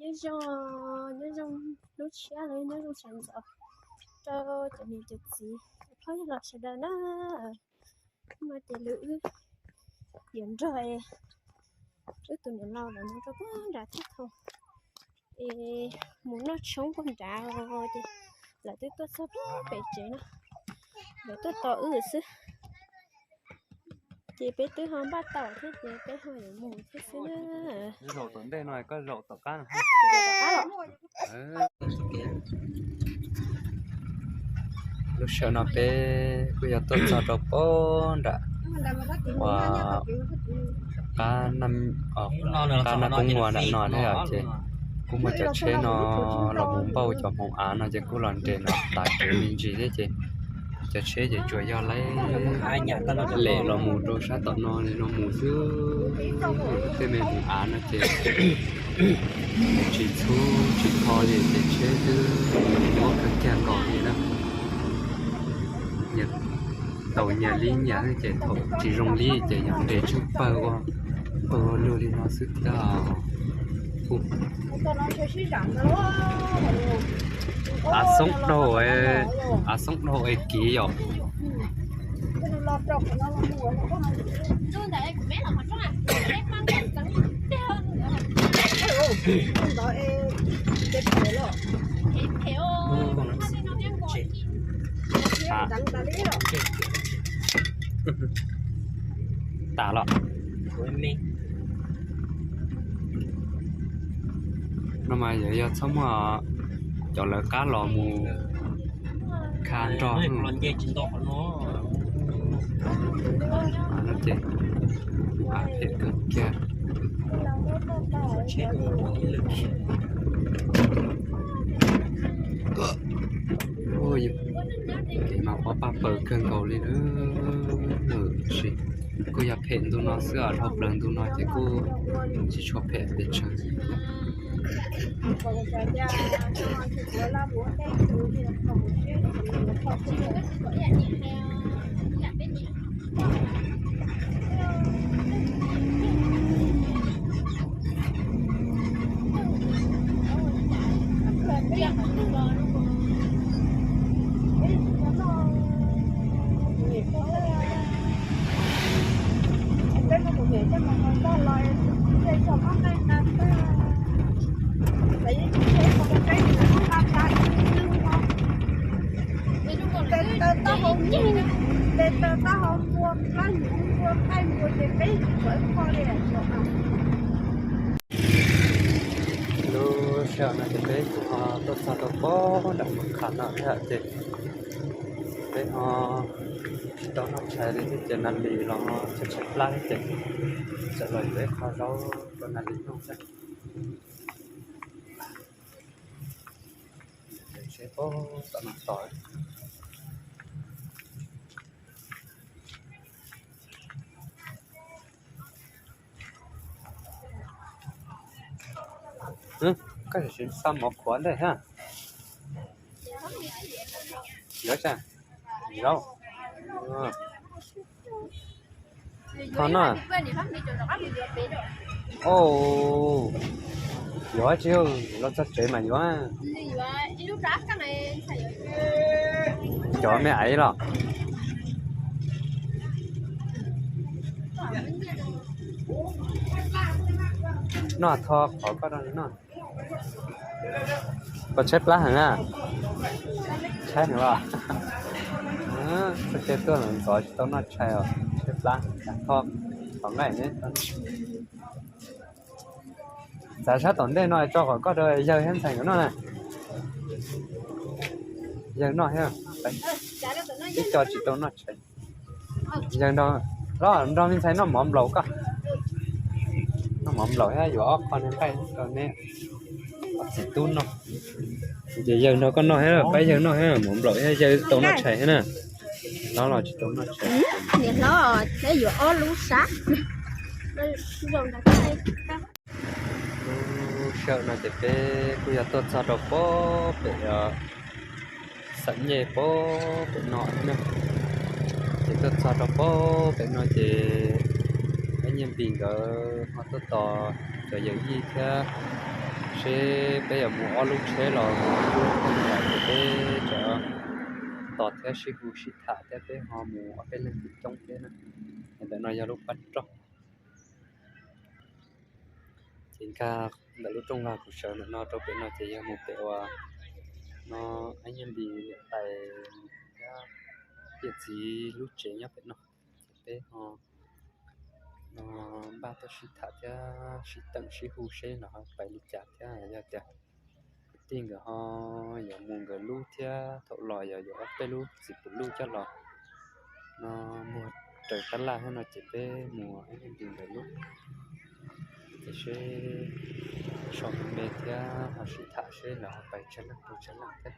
Nyob zoo, nyob zoo lub tshiab los nyob zoo sawv ntxov rau cov niam cov txiv, phooj ywg los sawv daws na. Hnub no ces lawv wb yuav nrog wb tus niam laus lawv mus rau puag nram teb thaum es mus noj tshoob puag nrad ces lawv twb tuaj txog pem tsev no, lawv tuaj tos wb xwb. Ces peb twb ho npaj tau thiab ces peb ho yuav mus thiab xwb na. Zaum tom ntej no koj zaum tom qab no. Lub sij hawm no peb kuj yog tuaj txog rau puag nram uas qab, qab Naj Koob Muas nram no thiab ces kuj muaj cov tsheb no los mus npauj cov hmoov av no ces kuj los nres no tas kev me ntsis thiab ces cov tsheb ces tsuas yog lem los mus rau sab tom no li no mus xwb. Tej me hmoov av no ces tsis txhub tsis kho li ces tsheb twb nyuaj kawg kiag nkaus li na. Nyias tau nyias li nyias ces thaum tsis zoo li ces yog nres tsheej pawg ua, pawg ua luag li no xwb thiab. Av xoob dhau, av xoob dhau es kiv yom. Tas los. No mas yuav yog txhob muaj cov lawv qab los mus kha nrog. No ces phem kawg kiag. Kev mas pob paj paws kawg nkaus li na. Tab sis kuj yog phem ntu no xwb os, dhau plaws ntu no ces kuj tsis tshua phem pes tsawg. Lub sij hawm no ces peb kuj ho tuaj txog rau pem nram Mos Khas no thiab ces peb ho tsis tau noj tshais li thiab ces Nas Lis los tshaib tshaib plab thiab ces txawm los yuav ib qho zaub rau Nas Lis noj thiab. Seb pem tom no tos. Koj sim xa mov qhuav ntej ha. Yuav tsa, zaub. Tho no. Yuav tsis los txog tsev mas yuav. Cov me aiv los. Noj tho qhov koj rau noj. Koj tshaib plab heev na? Tshaib heev los? Koj cia tuaj ntxov tsis tau noj tshais os, tshaib plab, tho qhov nqaij ne. Txav sab tom ntej no tso kom koj rau yawg thiab ntxhais nkawd noj na. Yawg noj thiab, ib co tsis tau noj tshais. Yawg nrog, nrog me ntxhais noj mov nplaum koj. Noj mov nplaum thiab yuav ob qho nqaij rau neb. Ob txiv tub noj. Ces yawg nrog koj noj thiab, pab yawg noj thiab, mov nplaum thiab yawg tau noj tshais thiab na. Hlob los tsis tau noj tshais. Niam hlob thiab yuav ob lub sab. Lub sij hawm no ces peb kuj yog tuaj txog rau pem pem xeem Nyej pem pem no thiab na. Ces tuaj txog rau pem pem no ces peb Nyiaj Npis nkawd ho tuaj tos cov yawm yij thiab Peb, peb yuav mus ob lub tsheb los mus ib lub, ces peb tseem tos thiab sib hu sib tham thiab peb ho mus ob peb leeg coob thiab na. Ntawm no yog lub pab roj. Ces nkag ntawm lub rooj vag kuv sawv ntawm no rau pem no ces yog mus pem uas no Ab Nyiaj Npis niam tais thiab yawm txiv lub tsev nyob pem no. Ces peb ho no npaj tuaj sib tham thiab sib teem sib hu seb lawv ho pais li cas thiab yog tias kwv tij nkawd ho yuav mus nkawd lub thiab thaum los yog yuav ob peb lub txiv pum luj coj los no muag raws tab laj thiab no ces peb mus Ab Nyiaj Npis nkawd lub. Ces seb so me me thiab ho sib tham seb lawv ho pais tsawg leej rau tsawg leej thiab.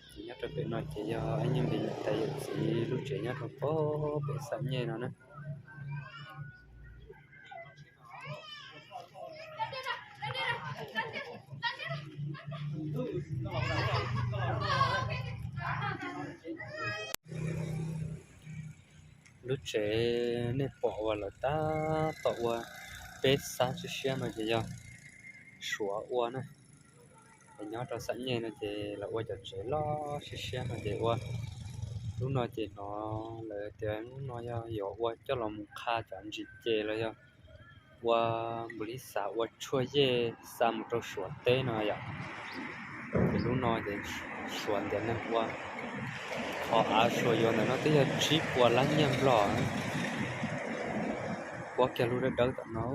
Ces nyob rau pem no ces yog Ab Nyiaj Npis niam tais yawm txiv lub tsev nyob rau pem Xam Nyej no na. Lub tsev nej pom uas lawv tab tom ua peb xab siab siab no ces yog Suav ua na. Es nyob rau Xam Nyej no ces lawv ua cov tsev loj siab siab no ces ua lub no ces hnov lawv tias lub no yog yuav ua coj los mus qha cov ntsis ces los yog ua npus li xav ua tshuaj yej xa mus rau Suav teb no yom. Ces lub no ces Suav ntiav neeg ua, qhov av Suav yuav ntawm no twb yog tsib puas lab nyiaj Nplog. Puab kiag lub dawb dawb tom no,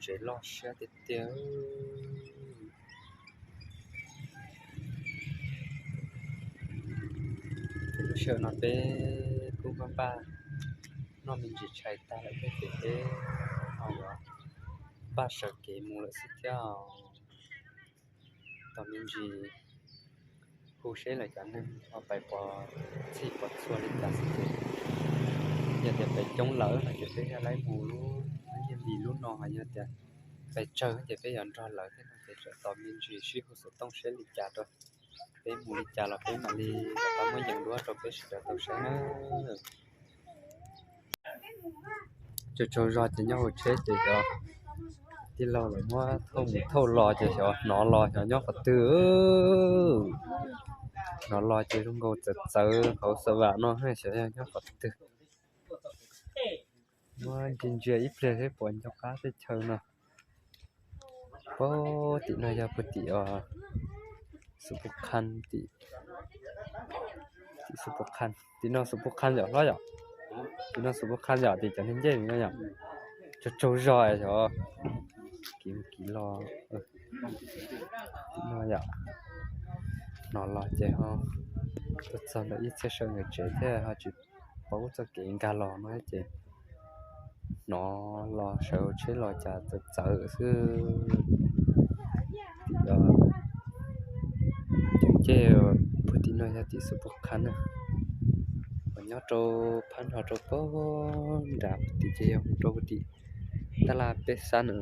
tsev loj siab tiag tiag. Ces lub sij hawm no peb kuj npaj npaj noj me ntsis tshais tag lawm thiab ces peb ho yuav npaj sawv kev mus lawm xwb thiab os. Tos me ntsis hu seb lawv cov neeg ho pais pov txhij pov txhua li cas xwb ces yog tias pais coob lawm no ces peb thiaj li mus lub, Ab Nyiaj Npis lub no, ho yog tias pais tsawg ces peb yuav nrog lawv thiab no ces tseem tos me ntsis sib hu xov tooj seb li cas rau. Peb mus li cas los peb mam li rov qab muab yees duab rau peb sawv daws tau saib na. Tsaug tsaug zog ces nyob hauv tsheb ces cov tij laug lawv muab thauj mus thauj los ces xyov hnov los xyov nyob qhov twg. Hnov los ces zoo nkaus txawv txawv hauv Xav Vam no xyov yog nyob qhov twg. Muab ntsia ntsia ib pliag seb puas nco qab teb chaws no. Puag tim no yog puag tim Xus Pus Kham, tim, tim Xus Pus Kham, tim no Xus Pus Kham yom hlob yom. Tim no Xus Pus Kham yom, tim cov neeg ncej no yom. Tsaug tsaug zog xyov. Kiv kiv los tim no yom. Hnov los ces ho tuaj txog ntawm Yij Txhiaj Sawm nkawd tsev thiab ho tsis paub txoj kev nkag los no ces hnov los sawv tsheb los cas txawv txawv xwb. Tim, tim ncej puag tim no yog tim Xus Pus Kham na. Ho nyob rau phab no rau puag nrad puag tim ces yog mus rau puag tim tab laj peb xab na.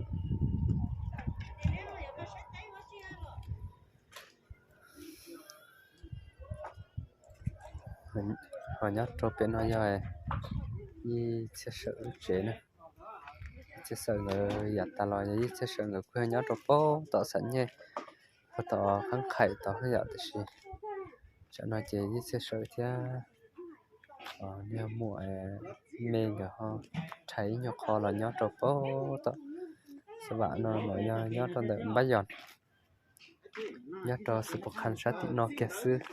Ho nyob rau pem no yog Yij Txhiaj Sawm lub tsev na. Yij Txhiaj Sawm nkawd yav tas los yog Yij Txhiaj Sawm nkawd kuj yog nyob rau puag tom Xam Nyej, puag tom Qab Qhaim tod yom, tiam sis tsam no ces Yij Txhiaj Sawm thiab yog muam me nkawd ho rhais ib nyuag qho los nyob rau puag tom Xav Vam no los yog nyob rau ntawm Npab Yos, nyob rau Xus Pus Kham sab tim no kiag xwb.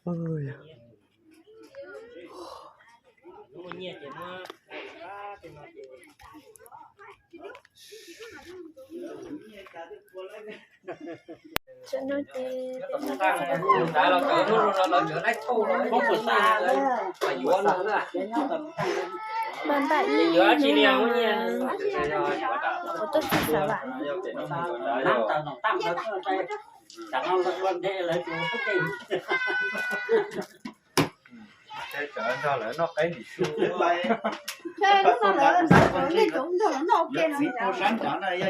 Mas npaj ib hnub no mas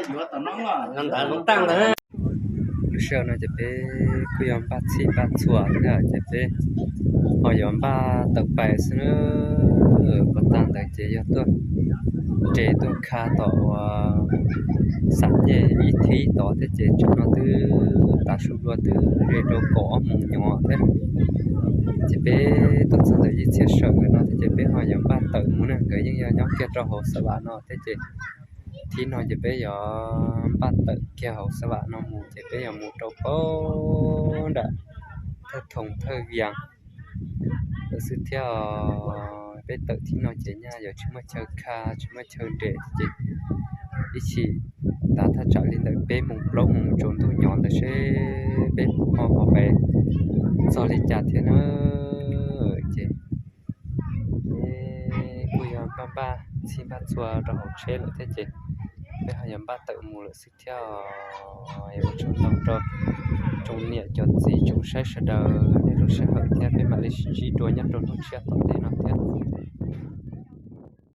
kuv tuaj txog Xav Vam no. Lub sij hawm no ces peb kuj yog npaj txhij npaj txhua thiab ces peb ho yuav npaj tawm pais xwb na. Puas tag ntawd ces yog tuaj res tuaj kha tom uas xam nyej ib thib tod thiab ces tsam no twb tav su dua twb ze rau kaum ob moos nyuam thiab. Ces peb tuaj txog ntawm Yij Txhiaj Sawm nkawd no thiab ces peb ho yuav npaj tawm mus na, nkawd yeej yog nyob kiag rau hauv Xav Vam no thiab ces thib no ces peb yuav npaj tawm kiag hauv Xav Vam no mus ces peb yuav mus rau pab nram Thawj Thoom Thawj Vias lawm xwb thiab. Peb tawm thib no ces nyaj yuav tsis muaj chaw kha tsis muaj chaw nres ces ib chim tav thaj tsam li ntawm peb moos plaub moos tsaus ntuj nyov ntawd seb peb ho pom pes txog li cas thiab na. Ces peb kuj yog npaj npaj txhij npaj txhua rau hauv tsheb lawm thiab ces peb ho yuav npaj tawm mus lawm xwb thiab. Ua tsaug ntau rau tsoom niam cov txiv tsoom saib sawv daws nej lub sij hawm thiab peb mam li sib ntsib dua nyob rau hnub tshiab tom ntej no thiab.